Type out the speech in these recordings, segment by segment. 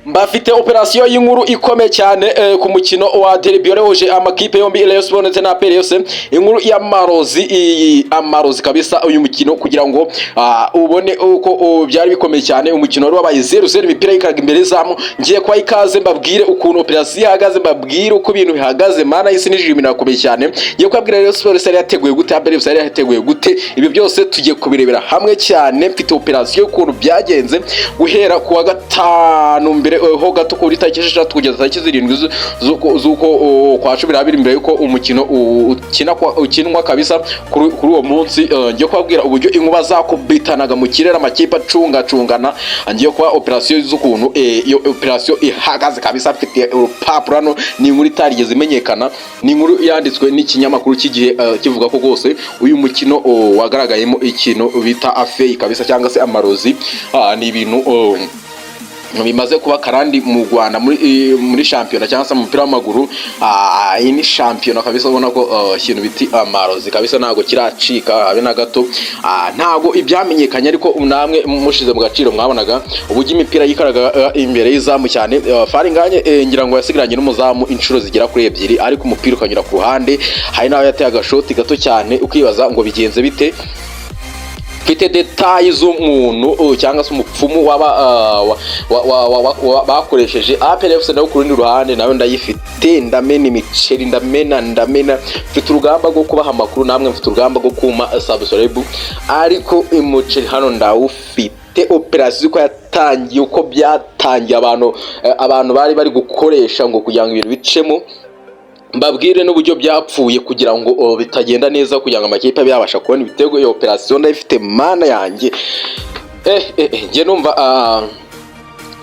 Mbafite operasiyo y'inkuru ikomeye cyane ku mukino wa derby wahuje amakipe yombi, Rayon Sports ndetse na APR FC. Inkuru y'amarozi, iyi amarozi kabisa. Uyu mukino kugira ngo ubone uko byari bikomeye cyane, umukino wari wabaye 0-0, imipira yikaraga imbere y'izamu. Ngiye kubaha ikaze, mbabwire ukuntu operasiyo ihagaze, mbabwire uko ibintu bihagaze. Mana y'isi n'ijuru, ibintu birakomeye cyane. Ngiye kubabwira Rayon Sports yari yateguye gute, APR FC yari yateguye gute. Ibi byose tugiye kubirebera hamwe cyane. Mfite operasiyo y'ukuntu byagenze guhera ku wa gatanu mbere ho gato kuri tariki 6 kugeza tariki 7 z'uko kwa 12, mbere yuko umukino ukinwa kabisa kuri uwo munsi. Ngiye kubabwira uburyo inkuba zakubitanaga mu kirere, amakipe acungacungana. Ngiye kuba operasiyo z'ukuntu iyo operasiyo ihagaze kabisa. Mfite urupapuro hano, ni inkuru itarigeze imenyekana, ni inkuru yanditswe n'ikinyamakuru cy'Igihe, kivuga ko rwose uyu mukino wagaragayemo ikintu bita afeyi kabisa cyangwa se amarozi. Ni ibintu bimaze kuba karandi mu Rwanda muri shampiyona cyangwa se mu mupira w'amaguru. Iyi ni shampiyona kabisa, ubona ko ikintu biti amarozi kabisa ntabwo kiracika habe na gato. Ntabwo ibyamenyekanye, ariko namwe mushize mu gaciro mwabonaga uburyo imipira yikaraga imbere y'izamu cyane. Fall Ngagne ngira ngo yasigaranye n'umuzamu inshuro zigera kuri ebyiri, ariko umupira ukanyura ku ruhande. Hari n'aho yateye agashoti gato cyane, ukibaza ngo bigenze bite. Mfite détails z'umuntu cyangwa se umupfumu waba bakoresheje APR FC. Nawe ku rundi ruhande nawe ndayifite, ndamena imiceri, ndamena, ndamena. Mfite urugamba rwo kubaha amakuru, namwe mfite urugamba rwo kuma subscribe, ariko umuceri hano ndawufite. Operasiyo uko yatangiye, uko byatangiye, abantu bari gukoresha ngo kugira ngo ibintu bicemo, mbabwire n'uburyo byapfuye kugira ngo bitagenda neza, kugira ngo amakipe abe yabasha kubona ibitego. Iyo operasiyo ndayifite, mana yanjye. Njye numva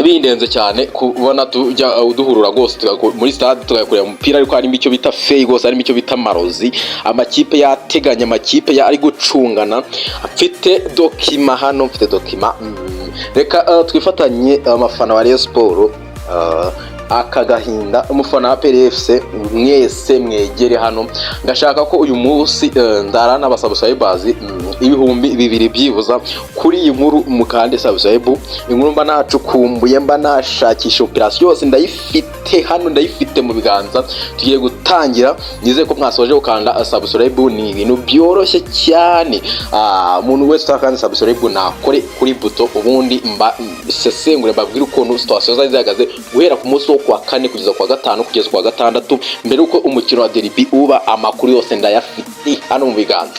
bindenze cyane kubona tujya duhurura rwose muri stade tugakorera umupira, ariko harimo icyo bita feyi rwose, harimo icyo bita marozi, amakipe yateganya, amakipe ari gucungana. Mfite document hano, mfite document. Reka twifatanye abafana wa Rayon Sport aka gahinda, umufana wa APR FC mwese mwegere hano. Ndashaka ko uyu munsi ndarana aba subscribers 2000 byibuza kuri iyi nkuru. Mukande subscribe. Inkuru mba nacukumbuye, mba nashakisha, operation yose ndayifite hano, ndayifite mu biganza. Tugiye gutangira. Nizeye ko mwasoje gukanda subscribe, ni ibintu byoroshye cyane. Umuntu wese utakanda subscribe nakore kuri buto, ubundi mba sesengure, mbabwire ukuntu situation zari zihagaze guhera ku munsi wo kuwa kane kugeza kuwa gatanu kugeza kuwa gatandatu, mbere yuko umukino wa derby uba. Amakuru yose ndayafite hano mu biganza,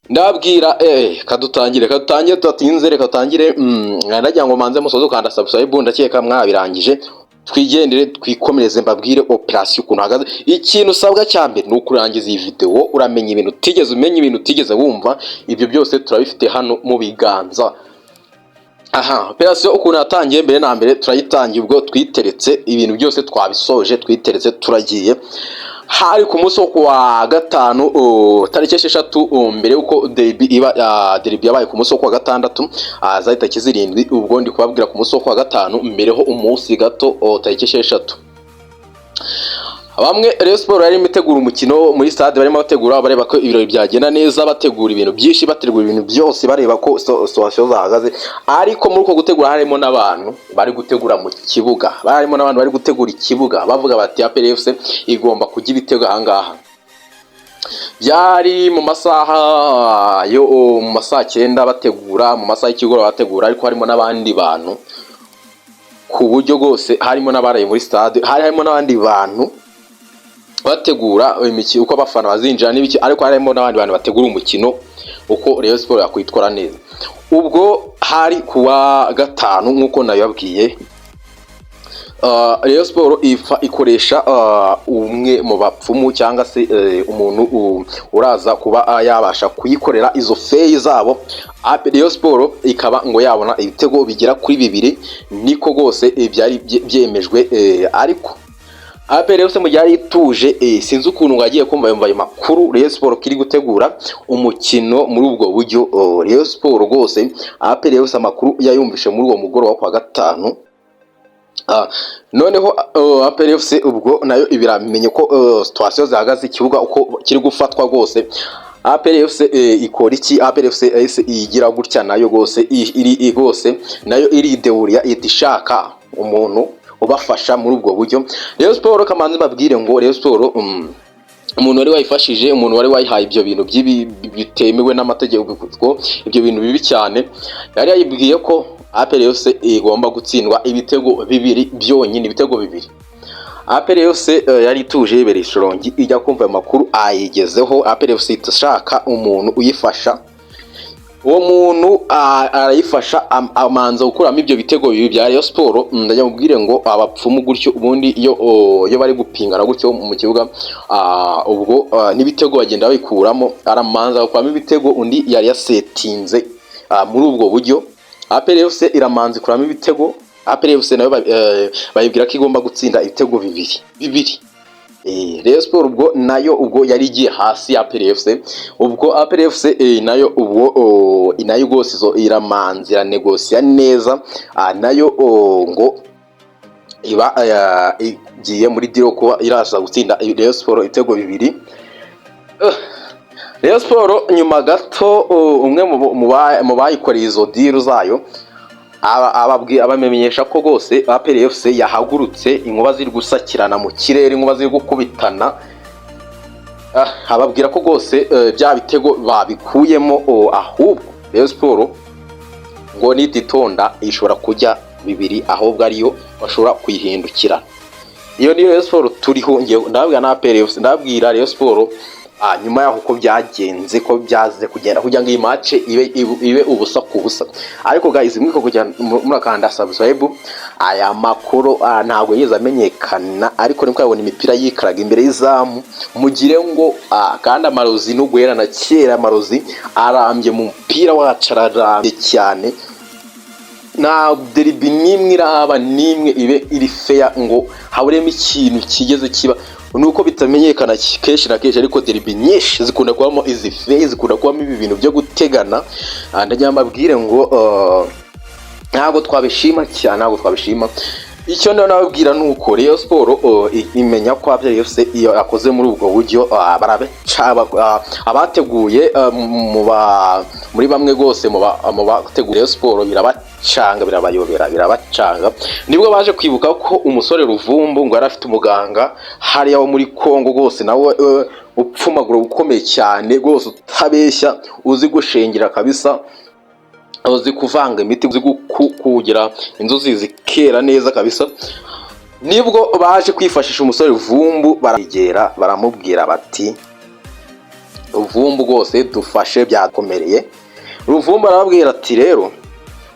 ndabwira. Kadutangire tudatinze, reka dutangire. Ndagira ngo manze musoze ukanda subscribe, ndakeka mwabirangije. Twigendere, twikomereze, mbabwire operasiyo ukuntu hahagaze. Ikintu usabwa cya mbere ni ukurangiza iyi video, uramenya ibintu utigeze umenya, ibintu utigeze wumva. Ibyo byose turabifite hano mu biganza. Aha, operasiyo ukuntu yatangiye mbere na mbere, turayitangiye ubwo twiteretse, ibintu byose twabisoje, twiteretse, turagiye. Hari ku munsi wo kuwa gatanu, tariki 6, mbere y'uko derby iba. Derby yabaye ku munsi wo kuwa gatandatu, zari tariki 7. Ubwo ndi kubabwira ku munsi wo kuwa gatanu mbere ho umunsi gato, tariki 6. Bamwe, Rayon Sport yarimo itegura umukino muri stade, barimo bategura, bareba ko ibirori byagenda neza, bategura ibintu byinshi, bategura ibintu byose, bareba ko situation zahagaze. Ariko muri uko gutegura harimo n'abantu bari gutegura mu kibuga, harimo n'abantu bari gutegura ikibuga, bavuga bati APR FC igomba kujya ibitego ahangaha. Byari mu masaha yo mu masaha 9 bategura, mu masaha y'ikigoroba bategura, ariko harimo n'abandi bantu ku buryo rwose harimo n'abaraye muri stade, hari harimo n'abandi bantu bategura imikino, uko abafana bazinjira n'ibiki, ariko harimo n'abandi bantu bategura umukino, uko Rayon Sport yakwitwara neza. Ubwo hari kuwa gatanu nk'uko nabibabwiye. Rayon Sport ikoresha umwe mu bapfumu cyangwa se umuntu uraza kuba yabasha kuyikorera izo feyi zabo. Rayon Sport ikaba ngo yabona ibitego bigera kuri bibiri, niko rwose byari byemejwe. Ariko APR yose mu gihe yari ituje, sinzi ukuntu ngo agiye kumva, yumva ayo makuru, Rayon Sport kiri gutegura umukino muri ubwo buryo. Rayon Sport rwose, APR yose amakuru yayumvishe muri uwo mugoroba wo kuwa gatanu. Noneho APR FC ubwo nayo ibiramenye ko situation zihagaze, ikibuga uko kiri gufatwa rwose. APR FC ikora iki? APR FC yahise igira gutya nayo rwose, iri rwose nayo iridewuriya, ihita ishaka umuntu ubafasha muri ubwo buryo. Rayon Sport, kamanzi mbabwire ngo Rayon Sport, umuntu wari wayifashije, umuntu wari wayihaye ibyo bintu by'ibi bitemewe n'amategeko, kuko ibyo bintu bibi cyane, yari yayibwiye ko APR yose igomba gutsindwa ibitego bibiri byonyine, ibitego bibiri. APR yose yari ituje yibereye Ishyorongi, ijya kumva ayo makuru ayigezeho. APR yose ihita ishaka umuntu uyifasha. Uwo muntu arayifasha, amanza gukuramo ibyo bitego bibiri bya Rayon Sport. Ndajya mubwire ngo abapfumu gutyo ubundi iyo bari gupingana gutyo mu kibuga, ubwo n'ibitego bagenda babikuramo. Aramanza gukuramo ibitego undi yari yasetinze muri ubwo buryo. APR FC iramanza ikuramo ibitego. APR FC nayo bayibwira ko igomba gutsinda ibitego bibiri bibiri. Rayon Sport ubwo nayo ubwo yari igiye hasi ya APR FC. Ubwo APR FC nayo ubwo nayo rwose izo iramanza iranegosiya neza, nayo ngo iba igiye muri deal kuba iraza gutsinda Rayon Sport ibitego bibiri. Rayon Sport nyuma gato, umwe mu bayikoreye izo deal zayo abamenyesha ko rwose APR FC yahagurutse, inkuba ziri gusakirana mu kirere, inkuba ziri gukubitana. Ababwira ko rwose bya bitego babikuyemo, ahubwo Rayon Sport ngo nititonda ishobora kujya bibiri, ahubwo ariyo bashobora kuyihindukira. Iyo niyo Rayon Sport turiho. Ngewe ndababwira na APR FC, ndababwira Rayon Sport nyuma yaho uko byagenze, ko byaze kugenda kugira ngo iyi match ibe 0-0. Ariko guys, mwiko kujya murakanda subscribe. Aya makuru ntabwo yigeze amenyekana, ariko niko yabona imipira yikaraga imbere y'izamu, mugire ngo kandi amarozi no guhera na kera, amarozi arambye mu mupira wacu, ararambye cyane. Nta derby n'imwe iraba n'imwe ibe iri fair ngo haburemo ikintu kigeze kiba. Nuko bitamenyekana kenshi na kenshi, ariko derby nyinshi zikunda kubamo izi fair, zikunda kubamo ibi bintu byo gutegana. Ndagira mbabwire ngo ntabwo twabishima cyane, ntabwo twabishima. Icyo niyo nababwira ni uko Rayon Sport imenya ko APR FC iyo yakoze muri ubwo buryo, barabeca abateguye muri bamwe rwose mu bateguye Rayon Sport, birabacanga, birabayobera, birabacanga. Nibwo baje kwibuka ko umusore Ruvumbu ngo yari afite umuganga hariya wo muri Congo rwose, nawe upfumagura ukomeye cyane rwose, utabeshya, uzi gushengera kabisa, uzi kuvanga imiti, uzi kugira inzuzi zikera neza kabisa. Nibwo baje kwifashisha umusore Ruvumbu, baregera baramubwira bati: "Ruvumbu rwose dufashe, byakomereye." Ruvumbu arababwira ati: "Rero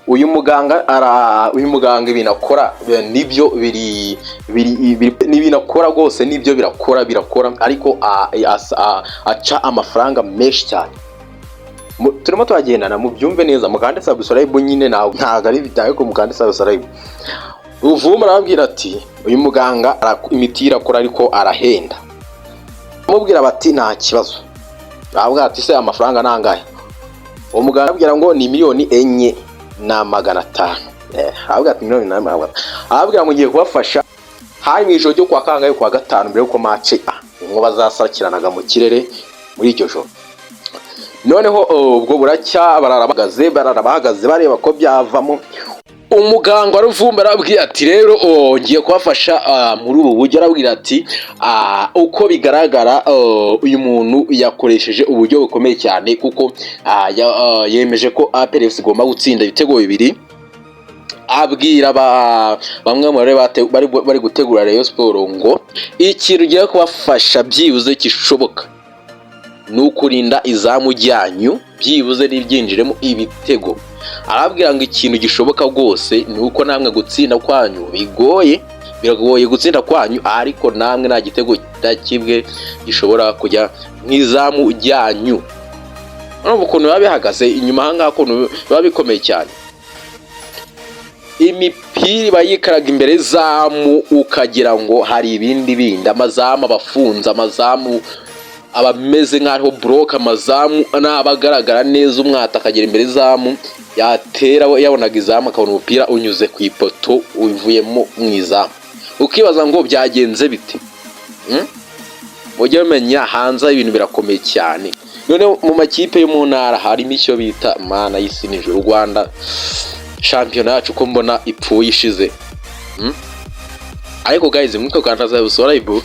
uyu muganga uyu muganga ibintu akora nibyo biri, n'ibintu akora rwose nibyo birakora, birakora, ariko aca amafaranga menshi cyane." Turimo turagendana, mubyumve neza, mukande subscribe nyine, ntabwo ari bitaye ko mukande subscribe. Ruvumbu arababwira ati: "Uyu muganga imiti irakora, ariko arahenda." Amubwira bati: "Nta kibazo." Aravuga ati: "Se amafaranga ni angahe?" Uwo muganga arabwira ngo ni 4,500,000. Aravuga ati 4,500,000. Arababwira ngo: "Ngiye kubafasha." Hari mu ijoro ryo kwa kangahe? Kwa gatanu, mbere yuko match inkuba zasakiranaga mu kirere muri iryo joro. Noneho ubwo buracya, barara bahagaze, barara bahagaze bareba ko byavamo. Umuganga wa Ruvumbu arababwira ati: "Rero ngiye kubafasha muri ubu buryo." Arabwira ati: "Uko bigaragara, uyu muntu yakoresheje uburyo bukomeye cyane, kuko yemeje ko APR FC igomba gutsinda ibitego bibiri." Abwira bamwe mu bari gutegura Rayon Sport ngo: "Ikintu ugiye kubafasha byibuze kishoboka ni ukurinda izamu ryanyu, byibuze ntiryinjiremo ibitego." Arababwira ngo ikintu gishoboka rwose ni uko namwe gutsinda kwanyu bigoye, biragoye gutsinda kwanyu, ariko namwe nta gitego na kimwe gishobora kujya mu izamu ryanyu. Urumva ukuntu biba bihagaze inyuma aha ngaha, ukuntu biba bikomeye cyane. Imipira iba yikaraga imbere y'izamu, ukagira ngo hari ibindi bindi. Amazamu aba afunze, amazamu aba ameze nk'aho buroke, amazamu ntaba agaragara neza. Umwata akagera imbere y'izamu, yatera yabonaga izamu, akabona umupira unyuze ku ipoto uvuyemo mu izamu, ukibaza ngo byagenze bite? Mujye mumenya hanze ibintu birakomeye cyane. Noneho mu makipe yo mu ntara harimo icyo bita mana y'isi n'ijuru. Rwanda, shampiyona yacu ko mbona ipfuye ishize. Ariko guys, mwibuke gukanda subscribe.